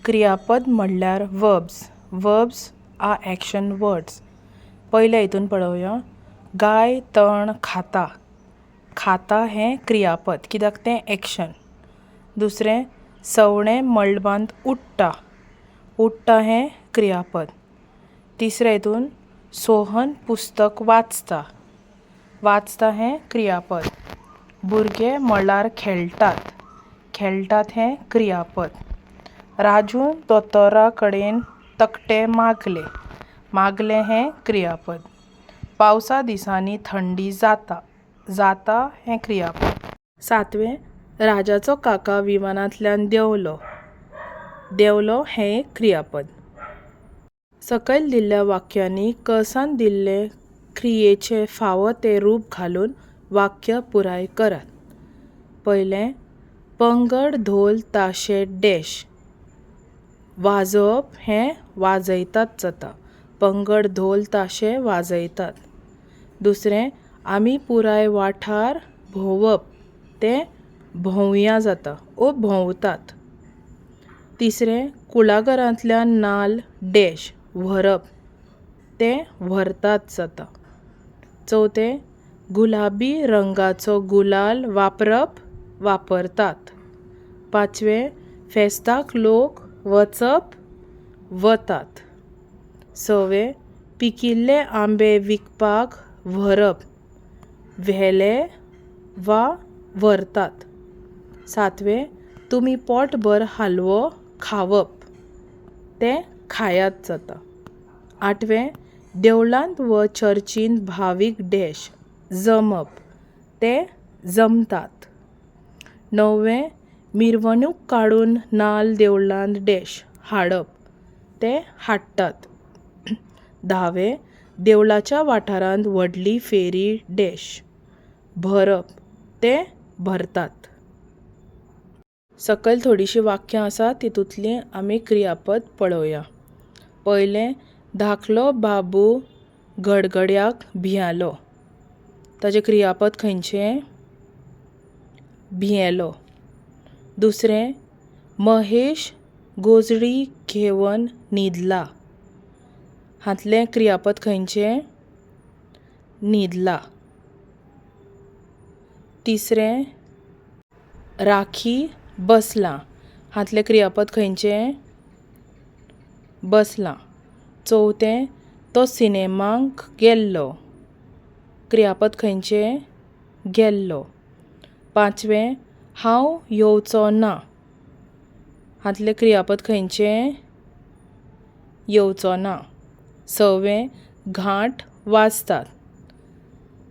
क्रियापद म्हणल्यार verbs. Verbs are action words. पयल्या हितून पळोवया. गाय तण खाता. खाता हें क्रियापद कित्याक तें एक्शन. दुसरें, सवणें मळबांत उडटा. उडटा हें क्रियापद. तिसरें हितून, सोहन पुस्तक वाचता. वाचता हें क्रियापद. भुरगे मळार खेळटात. खेळटात हें क्रियापद. राजू दोतोरा कडेन तकटे मागले. मागले हें क्रियापद. पावसा दिसांनी थंडी जाता. जाता हें क्रियापद. सातवें, राजाचो काका विमानांतल्यान देंवलो. देंवलो हें एक क्रियापद. सकयल दिल्ल्या वाक्यांनी कंसांत दिल्ले क्रियेचें फावो तें रूप घालून वाक्य पुराय करात. पयलें, पंगड धोल ताशे डॅश. वाजोवप हें वाजयतात जाता. पंगड धोल ताशे वाजयतात. दुसरें, आमी पुराय वाठार भोंवप तें भोंवया जाता ओ भोंवतात. तिसरें, कुळागरांतल्यान नाल्ल डॅश व्हरप तें व्हरतात जाता. चवथें, गुलाबी रंगाचो गुलाल वापरप वापरतात. पांचवें, फेस्ताक लोक वचप वतात. सवें, पिकिल्ले आंबे विकपाक व्हरप व्हेले वा व्हरतात. सातवें, तुमी पोटभर हालवो खावप तें खायात जाता. आठवें, देवळांत व चर्चींत भावीक डॅश जमप ते जमतात. णववें, मिरवणूक काडून नाल्ल देवळांत डॅश हाडप ते हाडटात. धावें, देवळाच्या वाठारांत व्हडली फेरी डॅश भरप ते भरतात. सकयल थोडीशीं वाक्यां आसा, तितूंतलीं आमी क्रियापद पळोवया. पयलें, धाकलो बाबू गडगड्याक भियेलो. ताचें क्रियापद खंयचें? भियेलो. दुसरें, महेश गोजडी घेवन न्हिदला. हांतलें क्रियापद खंयचें? न्हिदला. तिसरें, राखी बसलां. हांतलें क्रियापद खंयचें? बसलां. चवथें, तो सिनेमाक गेल्लो. क्रियापद खंयचें? गेल्लो. पांचवें, हांव येवचो ना. हांतलें क्रियापद खंयचें? येवचो ना. सवें, घांट वाजतात.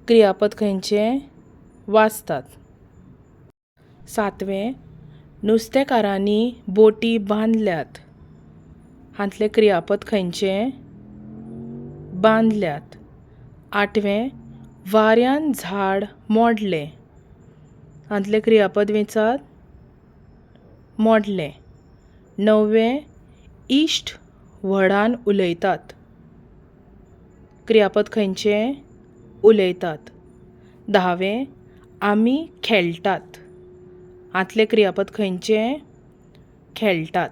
क्रियापद खंयचें? वाजतात. सातवें, नुस्तेकारांनी बोटी बांदल्यात. हांतलें क्रियापद खंयचें? बांदल्यात. आठवें, वाऱ्यान झाड मोडलें. हांतलें क्रियापद विचार? मोडलें. णववें, इश्ट व्हडान उलयतात. क्रियापद खंयचें? उलयतात. धावें, आमी खेळटात. हांतलें क्रियापद खंयचें? खेळटात.